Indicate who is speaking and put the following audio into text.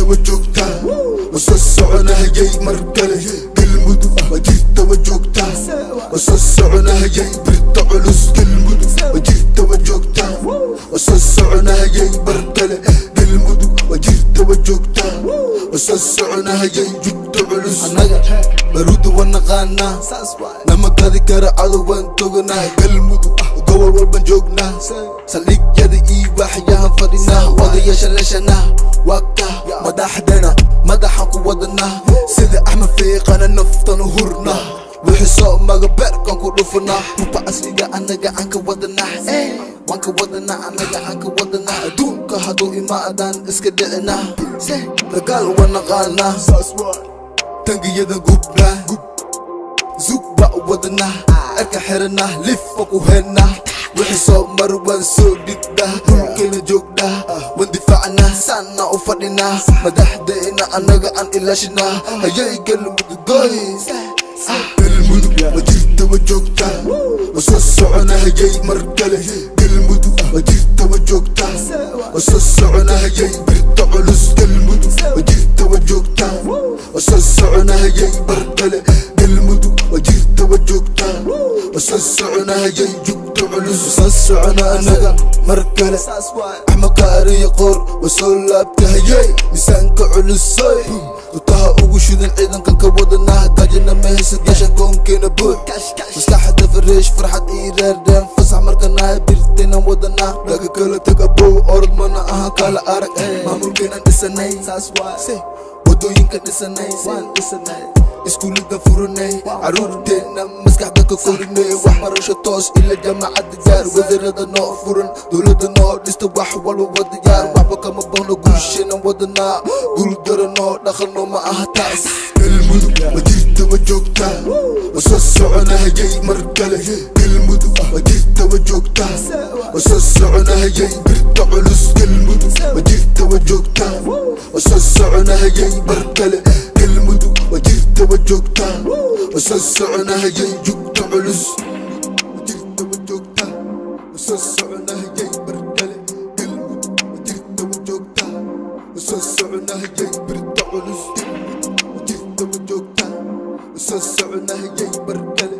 Speaker 1: wa joogtaa, wa soo soconahayay mar kale. Galmudug ma jirta wa joogtaa, wa soo soconahayay birta culus. Galmudug ma jirta wa joogtaa, wa soo soconahayay mar kale. Galmudug ma jirta wa joogtaa, wa soo soconahayay jugta culus. Annaga baruuda wa naqaanaa, nama gadi kara cadow, waan toganaa. Galmudug gobol walban joognaa, saldhigyada iyo waxyahan fadhinaa, odayaasha leeshanaa, waa ka madaxdana madaxan ku wadanaa, sida Axmed Fiiqana naftanu hurna, wixii soo maga beerkan ku dhufanaa, hubka casriga annaga aan ka wadanaa, waan ka wadanaa, annaga aan ka wadanaa. Adduunka hadduu imaadaan iska dhicinaa, dagaal wa naqaanaa, tangiyadan gubnaa, zug baa wadanaa, erka xiranaa, lifa ku hennaa, wixii soo mar waan soo dhigdaa, dhulkayna joognaa, waan difaacnaa, saana u fadhinaa, madaxdayna annaga aan ilaashinaa. Hayay Galmudugoy! Galmudug ma jirta wa joogtaa, wa soo soconahayay mar kale. Galmudug ma jirta wa joogtaa, wa soo soconahayay birta culus. Galmudug ma jirta wa joogtaa, wa soo soconahayay mar kale. Galmudug ma jirta wa joogtaa, wa soo soconahayay jugta culus. Soo socona anaga mar kale, Axmed Kaariyo Qoor wa soo laabtahayay, miisaanka culusoy tutaha ugu shidan ciidankan ka wadanaa, gaajina ma haysa, gasha koonkeena buux, maskaxda fareesh, farxad ii reerdeen, fasax markanahay, birtaynan wadanaa, laga kala tag abow, orod mana ahan, kala arag, maamulkeenan dhisanay, wadooyinka dhisanay, iskuulada furanay, caruurteenna maskaxda ka korinay, waxbarasho toos ila jaamacadda gaar, wasiirada noo furan, dowladda noo dhista, wax walba wadayaar, waxba kama baqno, guusheenan wadanaa, guuldaro noo dhaqano ma aha taas. Galmudug ma jirta wa joogtaa, wa soo soconahayay mar kale. Galmudug ma jirta wa joogtaa, wa soo soconahayay birta culus. Galmudug ma jirta wa joogtaa, wa soo soconahayay mar kale. Galmudug ma jirta wa joogtaa, wa soo soconahayay jugta culus. Ma jirta wa joogtaa, wa soo soconahayay mar kale. Galmudug ma jirta wa joogtaa, wa soo soconahayay birta culus. Galmudug ma jirta wa joogtaa, wa soo soconahayay mar kale.